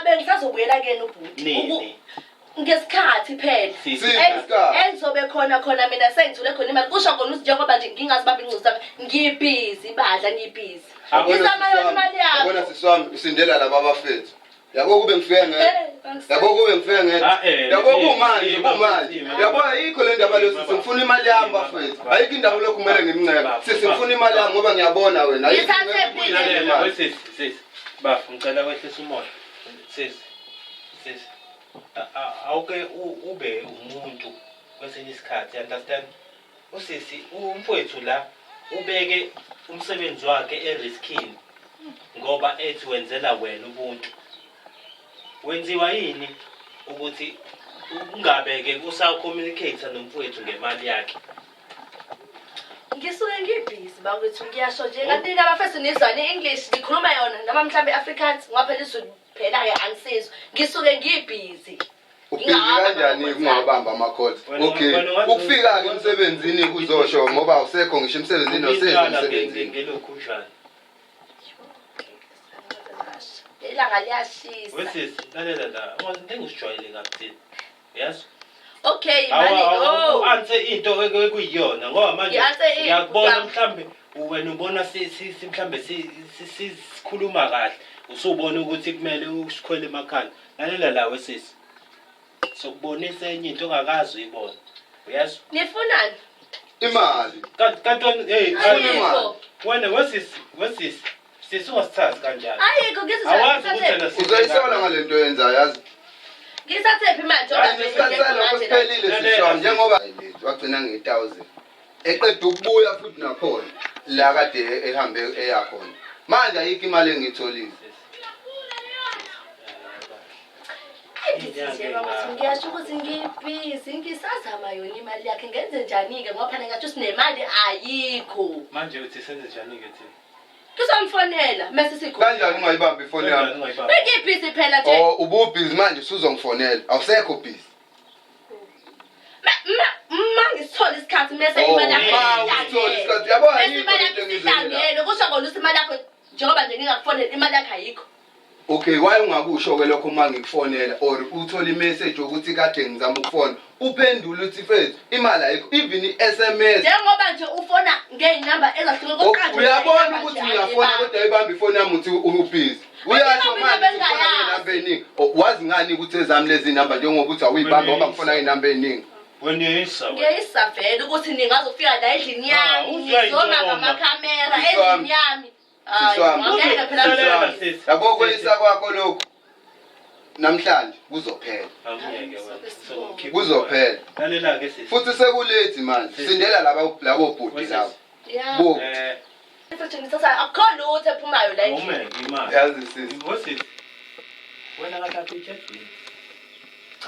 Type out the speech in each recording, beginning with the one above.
Bengisazobuyela kuyena ubhuti. Nini? Ngesikhathi phela. Sisi. Siphi isikhathi? Engizobe khona khona mina sengithule khona imali. Kusho kona ukuthi njengoba nje ngingazibamba ingcuzu zami, ngibhizi bandla ngibhizi. Yabona Ngizama sisi yona wami, imali yabona yakho. sisi wami usindela laba abafethu. Yabo kube ngifike ngedwa. Eh, Yabo kube ngifike ngedwa. Ah, eh, Yabo eh, kumanje eh, kumanje. eh, Yabo ayikho le ndaba leyo eh, sisi ngifuna imali yami bafethu. Ayikho indaba lokhu kumele ngimncele. Baba, Sisi baba. ngifuna imali yami ngoba ngiyabona wena. Ayikho Ngithathe ngeke ubuyise phi? Lalela, imali. we sisi, sisi. Bafo, ngicela wehlise umoya. Sisi, sisi. Awuke ube umuntu kwesinye isikhathi, you understand? Usisi, umfowethu la ubeke umsebenzi wakhe eriskini ngoba ethi wenzela wena ubuntu. Wenziwa yini ukuthi ungabe-ke usa-communicate nomfowethu ngemali yakhe? Ngisuke ngibhizi bakwethu ngiyasho nje kanti nina abafethu nizwa ne-English nikhuluma yona noma mhlawumbe i-Afrikaans ngoba phela isiZulu phela-ke anisizwa. Ngisuke ngibhizi. Ubhizi kanjani kungawabamba ama-calls? Wena- Okay. wena ungathi- Ukufika-ke emsebenzini kuzosho ngoba awusekho ngisho emsebenzini awusezi Ubicala emsebenzini. ngelokhu njani? Ilanga liyashisa. Wesisi, lalela la. Ungathi ngisijwayele kakuthini. Yazi? Okay, mani oh. Anse into ekuyiyona ngoba manje Ngi-answer into, ngiyakubona cha. mhlambe wena ubona mhlambe sikhuluma kahle usubona ukuthi kumele usikhwele emakhanda. Lalela la wesisi. Sokubonisa enye into ongakazi uyibone. Uyazi? Nifunani? Imali. Kanti kanti wena hey Ayikho. wena wesisi wesisi sisi ungasithathi kanjani? Ayikho ngizithathe. Awazi ukuthi wena sisi Uzoyisola ngale nto oyenzayo yazi. Ngisathe phi manje? Ngoba nje Isikhathi salokho siphelile sisi wami njengoba wagcina nge-1000. Eqeda ukubuya futhi nakhona la kade ehambe eya khona. Manje ayikho imali engiyitholile. Ngithi nje bakwethu ngiyasho ukuthi ngibhizi ngisazama yona imali yakhe ngenze njani-ke ngoba phela ngingathi sinemali ayikho. Manje uthi senze njani-ke thina? Ngizomfonela mese sikhuluma. Kanjani ungayibambi ifoni Kanjani yami? ungayibambi? Bengibhizi phela nje. Oh ububhizi manje usuzongifonela. Awusekho busy. Ma ngisithola isikhathi mese Oh, imali yakho ma usithola isikhathi. Yabo Bese ayikho imali into yakho engizoyenza. isihlangene kusho kona ukuthi imali yakho njengoba nje ngingakufonela imali yakho ayikho. Okay, why ungakusho ke lokho uma ngikufonela or uthole imessage yokuthi kade ngizama ukufona uphendule uthi mfethu imali ayikho even i-SMS. Njengoba nje ufona ngey'namba ezahlukene kokuqala nje Uyabona inamba ukuthi nje ngiyafona ayibambi. kodwa ayibambi ifoni yami uthi ubhizi. Uyasho Mina manje bengingayazi. ufona ngey'namba ey'ningi. Oh, Wazi ngani ukuthi ezami lezi namba njengoba uthi awuyibambi ngoba ngifona ngey'namba ey'ningi. Wena uyeyisa wena. Ngiyeyisa vele ukuthi ningazofika la endlini Ah, yami uzwa nizoma ingoma. ngamakhamera Sisi wami. endlini yami. Hayi, Sisi wami. ngeke phela Sisi Lalela, wami. sisi. Yabo kweyisa kwakho lokhu namhlanje kuzophela. Angeke wena. Sokukhipha. Kuzophela. Lalela ke sisi. Futhi sekulethi manje. Sisi. Sindela laba labo bhuti Wesisi. labo. Yeah. Bo. Eh, Mfethu ngithatha akukho lutho ephumayo la endlini. awumeke imali. Yazi sisi. Wesisi. Wena kahle utshela.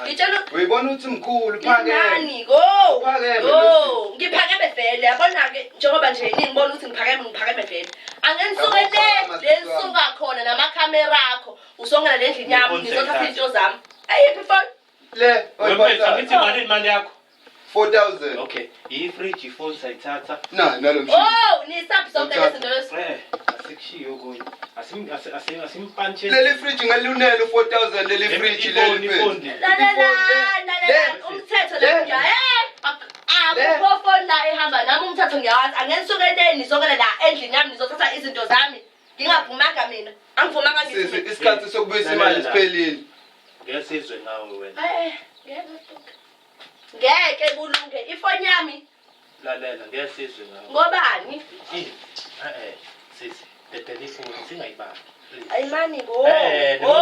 Ngitshela Uyibona ukuthi mkhulu phakeme. Imani go. Uphakeme Go. lo Ngiphakeme vele yabona ke njengoba nje ningibona ukuthi ngiphakeme ngiphakeme vele. Angenisuke Yabo, le phakama, le sisi wami. nsuka khona namakhamera akho usongela le ndlini yami Ngifoni ngizothatha seyithatha. izinto zami. Eyiphi ifoni? Le Wemfethu oyiphathayo. angithi imali imali yakho. 4000. Okay, i-fridge ifoni sayithatha. Na nalo mshini. Oh, nisaphi zonke lezi zinto lezi? Eh, asikushiye okunye. Asim asim asimpantshe. Leli fridge ngalunele u4000 leli fridge leli Ifoni. mfethu. Lalela, lalela umthetho la ngiya. Eh, akukho phone la ehamba nami umthetho ngiyawazi. Angenisuke le nizongena la endlini yami nizothatha izinto zami. Ngingavumanga mina. Angivumanga Sisi ngithi. isikhathi sokubuyisa imali siphelile. Ngeke sizwe ngawe wena. Eh, ngeke kulunge. Ngeke kulunge. Ifoni yami Lalela, ngeke sizwe ngawe. ngobani? Eh, eh, sisi, dedela ifoni singayibambi. Please. Ayimani go. Eh, Wo,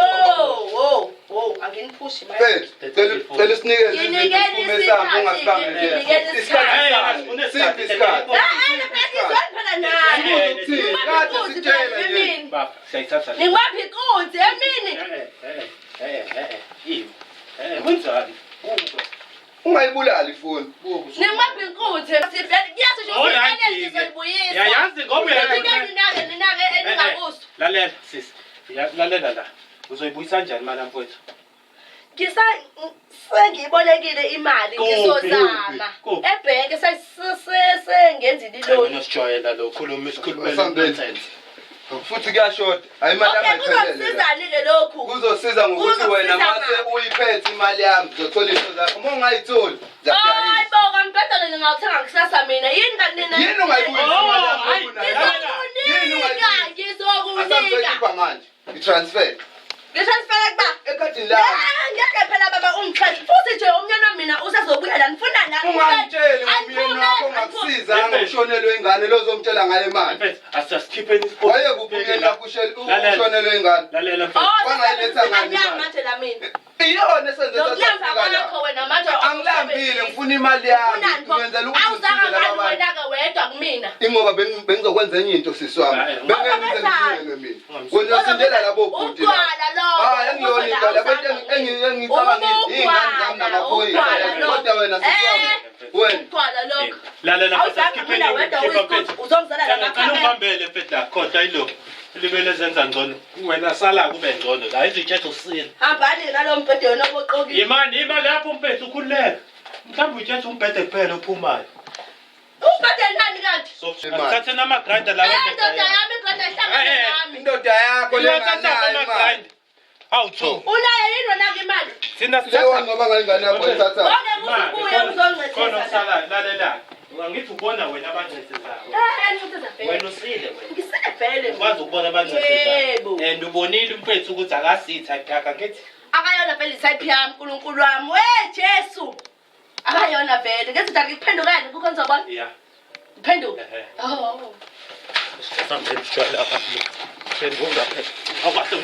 wo, wo, anginiphushi manje. Mfethu, cela cela usinikeze izinto Nginikeni siphume sambe isikhathi, ungasibambi nje. nginikeni Isikhathi isikhathi. sami. Siphi isikhathi? Eh, eh, phela ngizweni phela nani. Uthini? Kade sitshela nje. Baba, siyayithatha le. Ningibaphi inkunzi emini? Eh, eh, eh, eh, eh, yimi. Eh, wenzani? Buka. Ungayibulali ifoni. Buka. Ningibaphi inkunzi? Sivele kuyasho nje Alright, ukuthi ke. ngizolibuyisa. Yayazi ngoba uyazi. Nginikeni ninake ninake eningakuso. Lalela sisi. Lalela la. Uzoyibuyisa kanjani imali mfowethu? Ngisa sengiyibolekile imali Kuphi, ngizozama. kuphi? Ebhenki sengenzile Cha iloni. wena usijwayela lo khuluma isikhulumela Asambeni. nonsense. Futhi kuyashoda. Hayi imali Okay, yami ayiphelele la. kuzosizani-ke lokhu? Kuzosiza ngokuthi wena Kuzosiza mase ngani? uyiphethe imali yami uzothola izinto zakho. Uma ungayitholi Hayi ngizakudayisa. bo, kangibhedele ngingawuthenga kusasa mina. Yini kanti nina? Yini ungayibuyisi imali yami Oh, hayi, obunayo? Yini Ngizokunika, ungayibuyisi? ngizokunika. Asamzoyikhipha manje. I-transfer. Ngitransfere kuba? Ekhadini lami. Ah, ngeke phela baba ungixheshe. Futhi nje umnyeni wami mina usezobuya la. Ngifuna la. Ungangitsheli ngomyeni wakho ongakusiza ngokushonelwe ingane lo ozomtshela ngayo imali. Mfethu, asisikhipheni isikole. Wayekuphi umyeni wakho ushonelwe ingane? Lalela mfethu. Oh, Wangayiletha ngani imali? manje la mina. Iyona esenze Nokulamba sasifika la. kwakho wena manje Angilambile ngifuna imali yami. Ufunani pho? Ngiyenzela ukuthi Awuzanga ngisize laba ngani bantu. wena-ke wedwa kumina? Ingoba bengizokwenza enye into sisi wami. Hayi, Bengeke ngize ngiyeke mina. Wena usindela labo bhuti. la. Ugwala lowo. Hayi angiyona igwala abantu engicabangile iy'ngane zami namaphoyisa. Kodwa wena sisi wami. Wena Ugwala lokho. Lalela mfethu, Awuzanga asikhipheni mina wedwa khipha uyisikuthi mfethu. uzongizala Cela lamakhamera. ungibambele mfethu la, kodwa yilokhu. Libele zenza ngcono. Wena sala kube ngcono la, izitshethe usile. Hambani nalo mbhede wena oboqokile. Yimani, ima lapho mfethu ukhululeke. Mhlawumbe utshethe umbhede kuphela ophumayo. Umbhede nani kanti? So, Imali. asithathe nama-grinder lawa. Eh ndoda yami igranda ihlangene Eh, eh. nami. indoda yakho Iwathatha lenganayo imali. ama-grinder. Awu two. Unayo yini wena-ke imali? Thina Leyo sithatha ngoba ngayingane yakho ayithatha. Ngeke usubuye Khona uzoncetheza. okusalayo, lalela. Angithi ubona wena abancethizayo. Eh, ngincetheza vele. Wena usile wena. Ngisile vele. Ukwazi ukubona abancethizayo. Yebo. And ubonile umfethu ukuthi akasithi ayithaka ngithi. Akayona vele itype yami uNkulunkulu wami. We Jesu. Akayona vele. Ngethi daki kuphendukani kukho nizobona. Yeah. Phenduka. Ehhe. Oh. Sambeni utshwala. Phenduka phela. Awukwazi.